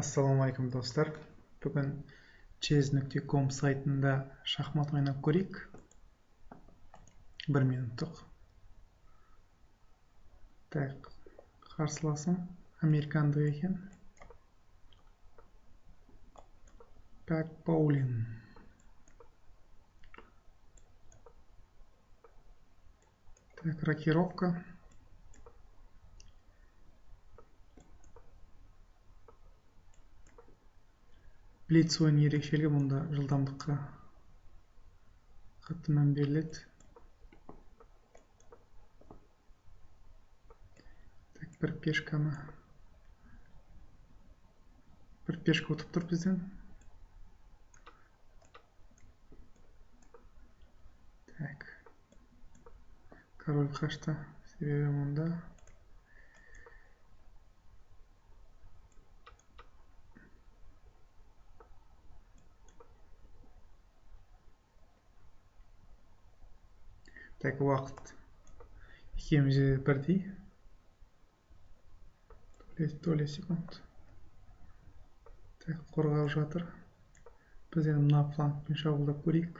Ассалаумағалейкум, достар! Бүгін chess.com сайтында шахмат ойнап көрейік. Бір минуттық. Так, қарсыласым американдық екен. Пак Паулин. Так, рокировка. Блиц ойын ерекшелігі мұнда жылдамдыққа қатты мән беріледі. Так, бір пешканы, бір пешка ұтып тұр бізден. Так, король қашты, себебі мұнда так, уақыт екеумізде бірдей. Доля секунд. Так, қорғап жатыр. Біз енді мына флангпен шабуылдап көрейік.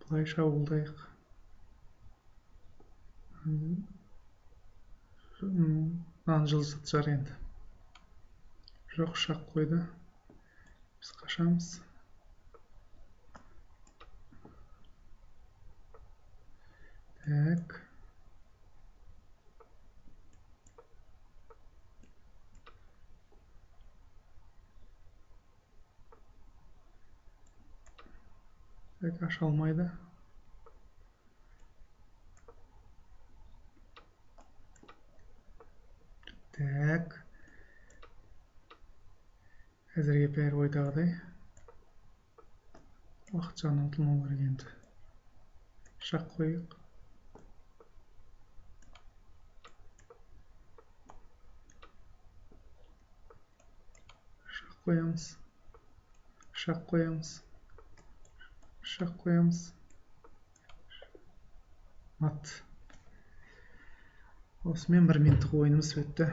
Былай шабуылдайық. Мынаны жылжытып шығар енді. Жоқ, шақ қойды. Біз қашамыз. Так. Так, аша алмайды. Так. Әзірге бәрі ойдағыдай. Уақыт жағынан ұтылмау керек енді. Шақ қояйық. Шақ қоямыз. Шақ қоямыз. Шақ қоямыз. Мат. Осымен бір минуттық ойынымыз өтті.